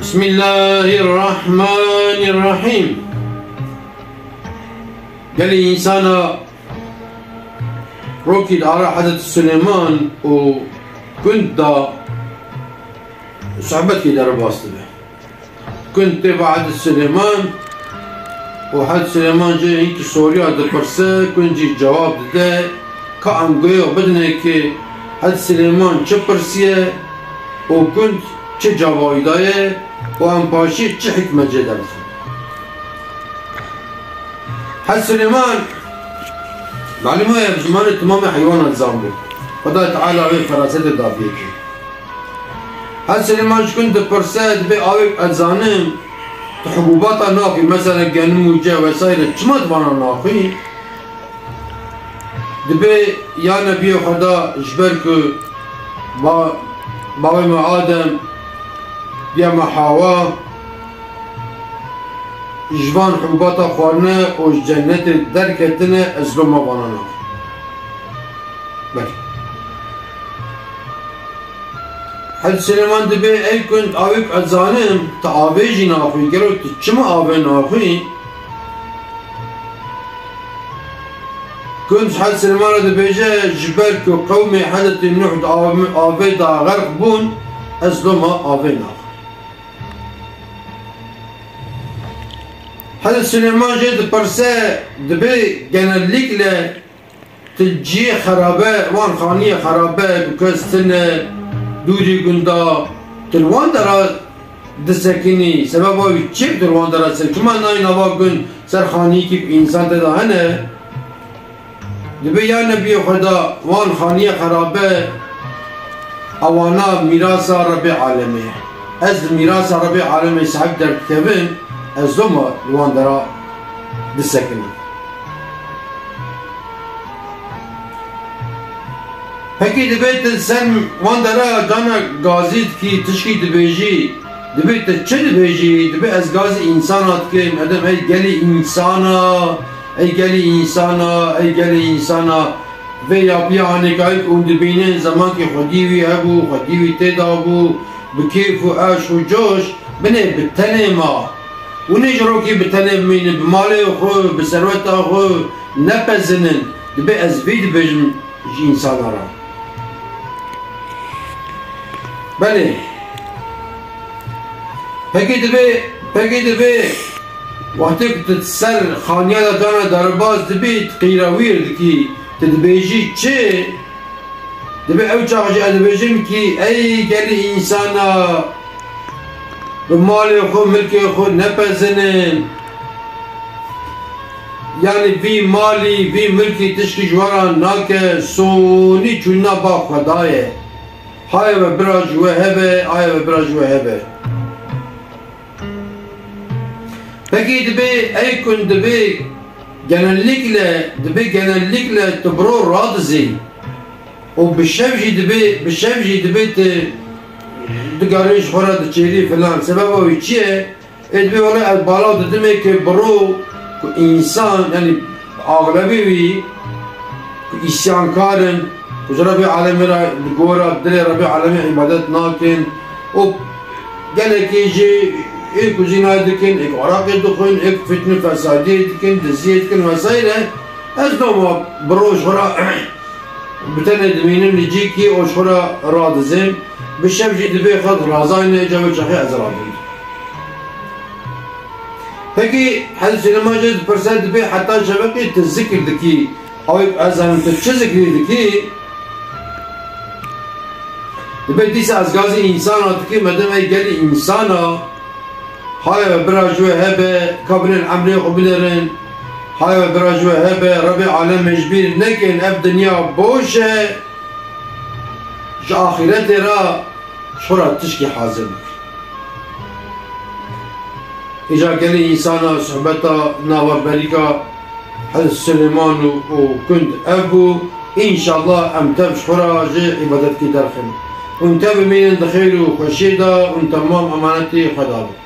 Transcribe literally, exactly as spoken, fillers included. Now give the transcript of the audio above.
Bismillahirrahmanirrahim. Gelî însana rokî di ara Hezretî Suleyman û gund da sohbetî derbas dibe. Gund tê ba Hezretî Suleyman û Hezretî Suleyman jê hinkî soriya dipirse, gund jî cewab dide, ka em guhê xwe bidine ki Hezretî Suleyman çi pirsiye û gund çi cewabî daye û em paşî çi hikmet jê derxin. Hezretî Suleyman, malûm e, bi zimanê timamê heywanan dizanbû. Xwedayê Teala wê ferasetê dabiye kê. Hezretî Suleyman ji gund dipirse, dibê awêk ez zanim, tu hubûbata naxwî, mesela genim û ce vesaire, çima tu vana naxwî? Dibê ya nebiyê Xweda, ji ber ku ba-, bavê me Adem, diya me Hawa, ji van hubata xwarine û ji cennetê derketine, ez loma vana naxwim. Belê. Hezretî Suleyman dibê, ey gund, awêk ez zanim, tu avê jî naxwî, gelo tu çima avê naxwî? Gund Hezretî Suleyman re dibêje, ji ber ku qewmê Hezretî Nuh di av-, avê de xerq bûn, ez loma avê naxwim. Hezretî Suleyman jê dipirse, dibê genellikle tu cihê xerabe, wan xaniyê xerabe, ku kes tune, dûrî gunda, tu li wan dera disekinî, sebeba wî çi tu li wan dera disekinî? Çima nayî nava gund ser xaniyekî ku însan tê de hene? Dibê ya nebiyê Xweda, wan xaniyê xerabe, ewana mîrasa Rebê Alemê ye. Ez li mîrasa Rebê Alemê sahib derdikevim, ez loma li wan dera disekinim. Pekî dibê tu ser wan dera cana gazî dikî, tişkî dibêjî, dibê tu çi dibêjî? Dibê ez gazî însana dikim, edem ey gelî însana, ey gelî însana, ey gelî însana. Vê yapiya hanêkayî ku hûn dibînin, zemankî xwedî wî hebû, xwedî wî tê de bû, bi kêf û eşq û coş, binê bi tenê ma. Hûn ê ji rokî bi tenê bimînin, bi malê xwe, bi serweta xwe nepezinin. Dibê ez vî dibêjim ji însana re. Belê. Pekî dibê, pekî dibê, wextê ku tu ser xaniya de cana derbas dibî, tu qîrewîr dikî, tu dibêjî çi? Dibê ew çax jî ez dibêjim kî, ey gelî însana, bi malê xwe, milkê xwe nepezinin. Yanî vî malî, vî milkî tişkî ji we re nake, sonî çûna ba Xwedayê. Haye we bira ji we hebe, haye we bira ji we hebe. Pekî dibê, ey kun dibê, genellikle, dibê genellikle tu bi ro radizî. Û bi şev jî dibê, bi şev jî dibê tu digarî ji xwe re diçêrî filan. Sebeba wî çi ye? Ê dibê wele ez balav didimê ke bi ro ku însan, yanî axlebê wî ku îsyankar in, ku ji Rebê Alemê re digora dilê Rebê Alemê îbadet nakin û gelekê jî ê ku zînayê dikin, ê ku araqê dixwin, ê ku fitne fesadiyê dikin, diziyê dikin vesaire. Ez doma bi ro ji xwe re Bi tenê dimînim li cîkî û ji xwe re radizêm. Bi şev jî dibê xelk razayne, ca wê çaxê ez radim. Pekî Hezretî Silêman jê dipirse, dibê heta şeveqê tu zikir dikî? Awê ez zanim tu çi zikrî dikî? Dibê dîsa ez gazî însana dikî, me dem ey gelî însana. Haya we bira ji we hebe, ka binên emrê xwe binerin. Haya we bira ji we hebe, Rebê alemê ji bîr nekin, ev dinya boş e. Ji axîretê re ji xwe re tişkî hazir bikin. Îca gelî însana sohbeta nava berîka Hezretî Silêman û, û gund ev bû. Înşallah em tev ji xwe re ji îbadetkî derxin. Hûn tev bimînin di xêr û xweşiyê de, hûn temam emanetî Xweda bin.